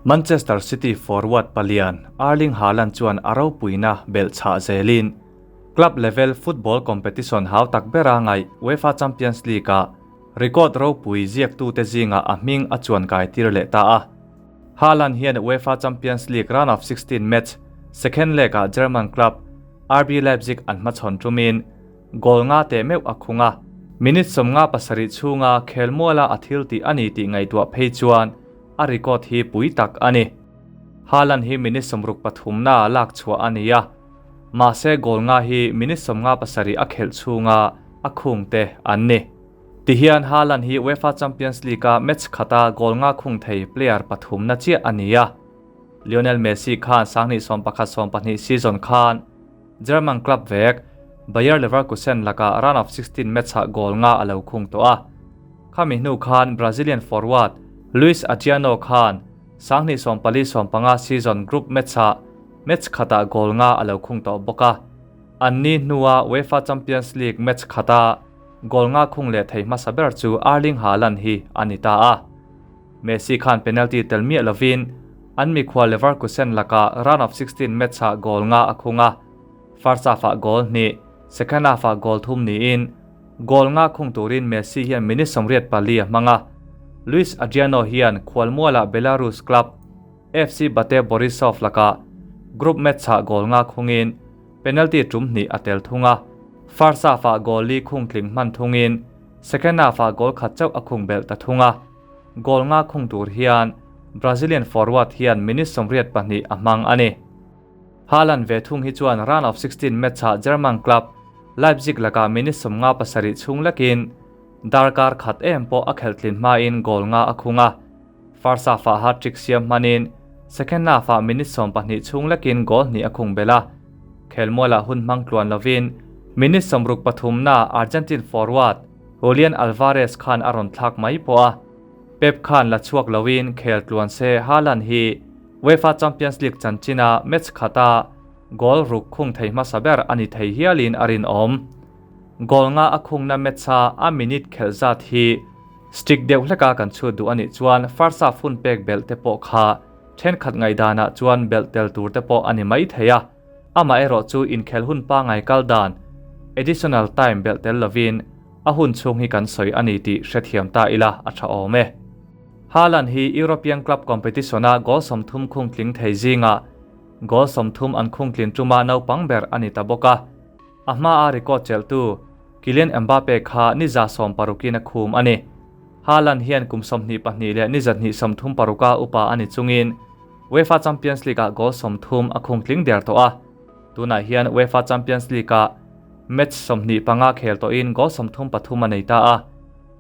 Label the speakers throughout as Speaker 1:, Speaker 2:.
Speaker 1: Manchester City forward palian Erling Haaland chuan a ropuina belhchhah zelin club level football competition hau tak bera ngaih UEFA Champions League-ah record ropui ziaktute zingah a hming a chuan kai tir leh ta a. Haaland hian UEFA Champions League round of 16 match second leg-ah German club RB Leipzig an hmachhawn tumin goal nga teh meuh a khung a. Minute 57 chhunga khelmuala a thil tih a ni tih ngaihtuah phei chuan a record hi pui tak a ni. Haaland hi minute 63 na lak chhuah a ni a. Mahse goal nga hi minute 57 a khelh chhunga a khung te an ni. Tihian Haaland hi UEFA Champions League-a match khata goal nga khung thei player pathum na chiah a ni a. Lionel Messi khan 2011-12 season khan German club vek Bayer Leverkusen laka round of 16 match-ah goal nga a lo khung tawh a. Khami hnu khan Brazilian forward Luis Adriano khan 2014-15 season group match-ah match khata goal nga a lo khung tawh bawk a. An ni hnua UEFA Champions League match khata goal nga khung leh thei hmasa ber chu Erling Haaland hi a ni ta a. Messi khan penalty tel miah lovin an mikhua Leverkusen laka round of 16 match-ah goal nga a khung a. First half-ah goal hnih, second half-ah goal thum niin goal nga khung turin Messi hian minute 84 a hmang a. Luis Adriano hian khualmuala Belarus club FC Bate Borisov laka group match-ah goal nga khungin penalty tum hnih a tel thung a. First half-ah goal li khung tling hman thungin second half-ah goal khat chauh a khung belh ta thung a. Goal nga khung tur hian Brazilian forward hian minute 82 a hmang a ni. Haaland ve thung hi chuan round of 16 match-ah German club Leipzig laka minute 57 chhung lekin darkar khat em pawh a khelh tlin hmain goal nga a khung a. First half-ah hat-trick siam hmanin second half-ah minute 12 chhung lekin goal hnih a khung bel a. Khelmuala hun hmang tluan lovin minute 63 na Argentine forward Julian Alvarez khan a rawn thlak mai pawh a. Pep khan la chhuak lovin khel tluan se Haaland hi UEFA Champions League chanchina match khata goal ruk khung thei hmasa ber a ni thei hialin a rin awm. Goal nga a khungna match-a a minute khelh zat hi stick deuh hleka kan chhut duh anih chuan first half hun pek belh te pawh kha thenkhat ngaidanah chuan belh tel tur te pawh a ni mai thei a. Ama erawh chu inkhel hun pangai kal dan additional time belh tel lovin a hun chhung hi kan sawi a ni tih hrethiam ta ila a tha awm e. Haaland hi European club competition-a goal 30 khung tling thei zinga goal 30 an khung tlin tuma naupang ber a ni ta bawk a. A hma a record chelhtu Kylian Mbappe kha ni 16in a khum a ni. Haaland hian kum 22 leh ni 236 a upa a ni chungin UEFA Champions League-ah goal 30 a khung tling der tawh a. Tunah hian UEFA Champions League-ah match 25 khel tawhin goal 33 a nei ta a.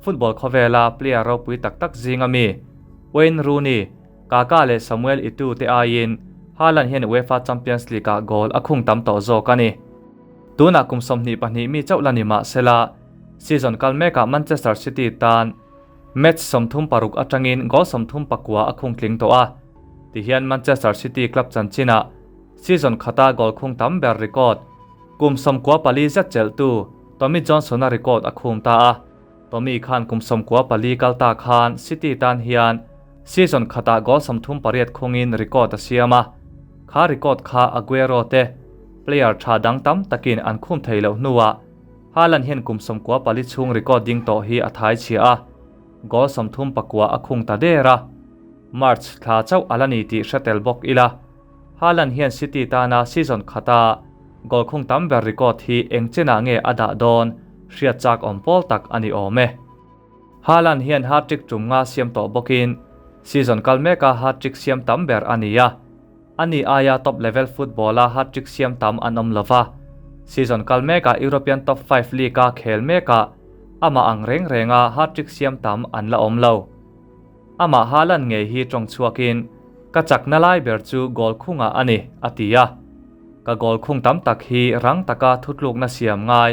Speaker 1: Football khawvela player ropui tak tak zinga mi Wayne Rooney, Kaka leh Samuel Eto'o te aiin Haaland hian UEFA Champions League-ah goal a khung tam tawh zawk a ni. Tunah kum 22 mi chauh la ni mah sela season kal mekah Manchester City tan match 36 atangin goal 39 a khung tling tawh a. Tihian Manchester City club chanchina season khata goal khung tam ber record kum 94 zet chelhtu Tommy Johnson a record a khum ta a. Tommy khan kum 94 kal ta khan City tan hian season khata goal 38 khungin record a siam a. Kha record kha Aguero te player tha dang tam takin an khum thei lo hnuah Haaland hian kum 94 chhung record ding tawh hi a thai chhia a. Goal 39 a khung ta der a. March thla chauh ala ni tih hretel bawk ila. Haaland hian City tana season khata goal khung tam ber record hi engchena nge a dah dawn hriat chak awm pawl tak a ni awm e. Haaland hian hat-trick tum nga siam tawh bawkin season kal meka hat-trick siam tam ber a ni a. Ani aia top level football a hat-trick siam tam an awm lova. Season kal meka European top 5 league a khel meka ama ang reng renga hat-trick siam tam an la awm lo. Ama Haaland nge hi tawng chhuakin ka chakna lai ber chu goal khunga a ni a ti a. Ka goal khung tam tak hi rang taka thutlukna siam ngai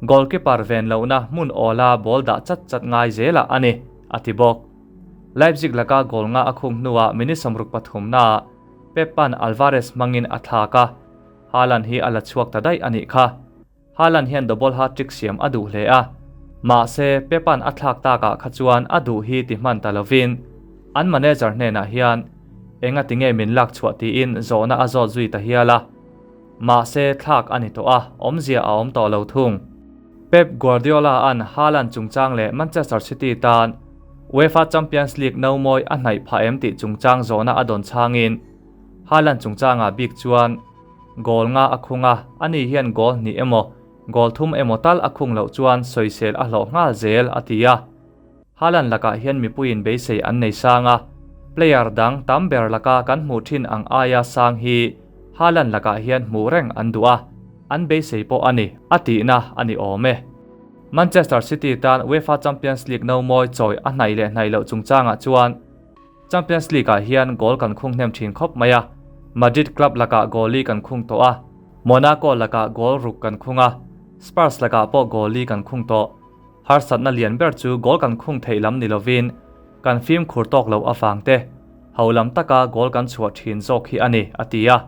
Speaker 1: goalkeeper ven lohna hmun awla ball dah chat chat ngai zela a ni a ti bawk. Leipzig laka goal nga a khung hnuah minute 63 na Pep-an Alvarez hmangin a thlak a. Haaland hi a la chhuak ta daih a nih kha. Haaland hian double hat-trick siam a duh hle a. Mahse Pep-an a thlak takah kha chuan a duh hi ti hman ta lovin an manager hnenah hian Enga tinge min lak chhuah tiin zawhna a zawt zui ta hial a. Mahse, thlak a ni tawh a, awmzia a awm tawh lo thung. Pep Guardiola-a'n Haaland chungchang leh Manchester City tan UEFA Champions League no mawi a hnaih phah em tih chungchang zawhna a dawn chhangin Haaland chungchangah bik chuan goal nga a khung a, ani hian goal hnih emaw goal thum emaw tal a khung loh chuan sawisel a hlawh nghal zel, a ti a. Haaland lakah hian mipuiin beisei an nei sang a, player dang tam ber laka kan hmuh thin ang aia sang hi Haaland lakah hian hmuh reng an duh a, an beisei pawh a ni, a tihna a ni awm e. Manchester City tan UEFA Champions League no mawi chawi a hnaih leh hnaih loh chungchangah chuan Champions League-ah hian goal kan khung hnem thin khawp mai a, Madrid club lakah goal li kan khung tawh a, Monaco lakah goal ruk kan khung a, Spurs lakah pawh goal li kan khung tawh. Harsatna lian ber chu goal kan khung theih lam ni lovin kan fimkhur tawk loh avang te, ho lam taka goal kan chhuah thin zawk hi a ni, a ti a.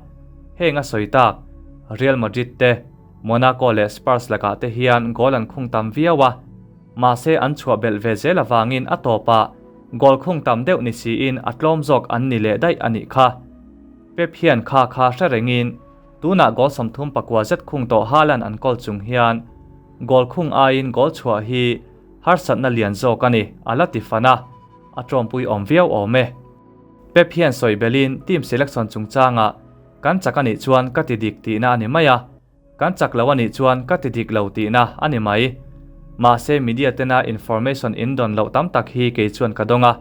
Speaker 1: Heng a sawi tak, Real Madrid te, Monaco leh Spurs lakah te hian goal an khung tam viau a, mahse an chhuah belh ve zel avangin a tawpah goal khung tam deuh ni siin a tlawm zawk an ni leh daih a nih kha. Pep hian kha kha hre rengin tunah goal 34 zet khung tawh Haaland an kawl chung hian Goal khung aiin goal chhuah hi harsatna lian zawk a ni, a la ti fan a, a tawmpui awm viau awm e. Pep hian sawi belin team selection chungchangah kan chak a nih chuan ka ti dik tihna a ni mai a, kan chak lo a nih chuan ka ti dik lo tihna a ni mai. Mahse media tena information in dawn loh tam tak hi kei chuan ka dawng a,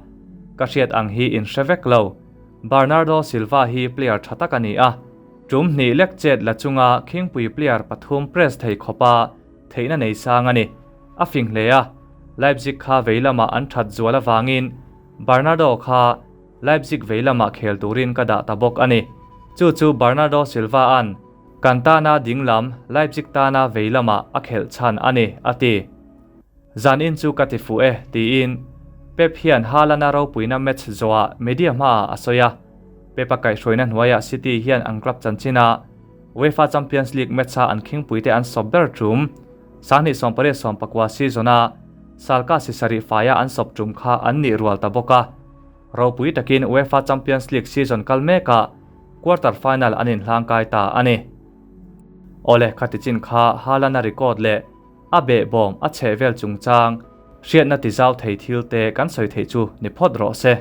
Speaker 1: ka hriat ang hi in hre vek lo. Bernardo Silva hi player tha tak a ni a. Tum hnih lek chet la chunga khingpui player pathum press thei khawpa theihna nei sang a ni. A fing hle a, Leipzig kha vei lamah an that zual avangin Bernardo kha Leipzig vei lamah khel turin ka dah ta bawk a ni. Chu chu Bernardo Silva-a'n kan tana ding lam Leipzig tana vei lamah a khelh chhan a ni, a ti. Zanin chu ka ti fuh e, tiin Pep hian Haaland-a ropuina match zawhah media hmaah a sawi a. Pep-a kaihhruaina hnuaiah City hian an club chanchina UEFA Champions League match-a an khingpuite an sawp ber tum. 2018-19 season-a Schalke si sarih faia an sawp tum kha an nih rual ta bawk a. Ropui takin UEFA Champions League season kal mekah quarter final an inhlangkai ta a ni. Awle, khati chin kha Haaland-a record leh A behbawm a chheh vel chungchang hriatna tizau thei thil te kan sawi theih chu ni phawt rawh se.